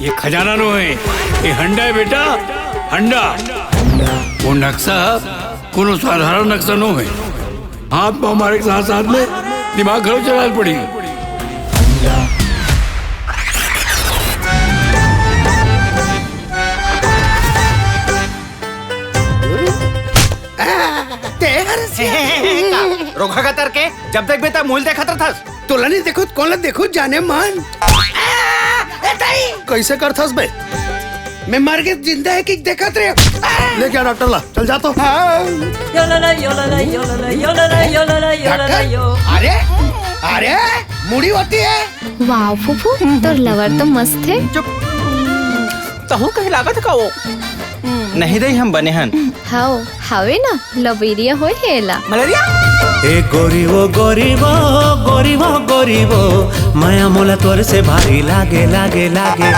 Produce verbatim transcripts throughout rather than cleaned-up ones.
ये खजाना नो हे, ये हंडा हे बेटा, हंडा। वो नक्शा कोनो साधारण नक्शा नो हे। हाथ में मारे के साथ साथ में दिमाग घलो चलाए पड़ी। रोखा का तरके, जब देखबे त मूल देखत रथस। तोला नहीं देखो, कोन ला देखो जाने मन। ए, दाई। कैसे करथस बे? मैं मर के जिंदा हे कि देखत रहे। ले गया डॉक्टर ला, चल जा तो। हाँ। यो ला ला, यो ला ला, यो ला ला, यो ला ला, यो ला ला, यो ला ला, डॉक्टर? यो। अरे, अरे, मुड़ी होती है। वाह फूफू, तोर लवर तो मस्त हे। चुप। तहूँ कहीं लागत का वो? नहीं दई, हम बने हन। हव, हवे ना, लबेरिया होय हे एला। मलेरिया? ए गोरी वो, गोरी वो, गोरी वो, गोरी वो, मया मोला तोर से भारी लागे, लागे, लागे।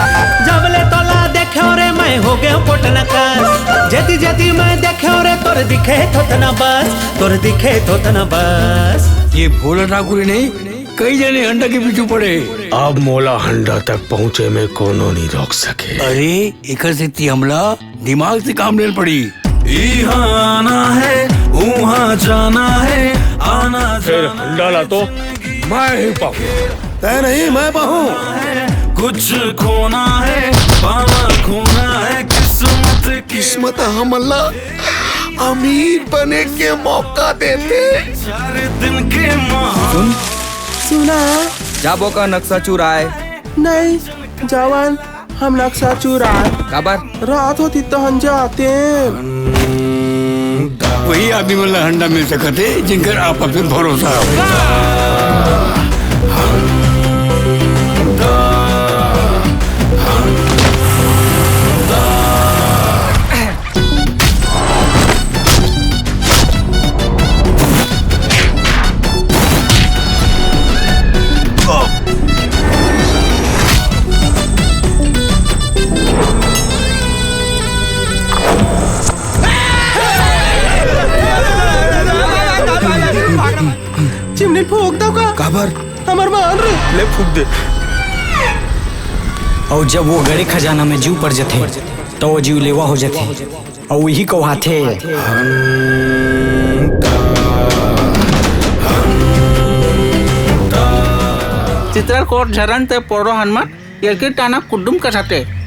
जब ले तोला देखे रे, मैं हो गए पोटना कस। जदी जदी मैं देखे रे, तोर दिखे थोथना बस, तोर दिखे थोथना बस। ये भोला ठाकुर ही नहीं, कई जने हंडा के पीछू पड़े। अब मोला हंडा तक पहुँचे में कोनो नहीं रोक सके। अरे, एकर सेती हमला दिमाग से काम लेल पड़ी। इहाँ आना है, उहाँ जाना है, आना फिर जाना हंडा ला तो मैं ही पाहूँ। तय नहीं, मैं पाहूँ। कुछ खोना है, पाना खोना है, किस्मत के किस्मत हमला अमीर बने के मौका देथे। चार दिन के महा- सुन, सुना। जाबो का नक्शा चुराए? नहीं, जवान, हम नक्शा चुराए। काबर? रात होती तो हम जाते। वही आदमी मन ला हंडा मिल सकत हे, जिनकर आपस में भरोसा हो। चिमनी फूंक दो का? काबर? हमर मान रे। ले फूंक दे। अउ जब वो गड़े खजाना में जीव पड़ जथे, त वो जीव लेवा हो जथे। अउ इही कहाथे। चित्रकोट झरन ते पोरो हनुमान, एलकी टाना कुड्डुम कसाते।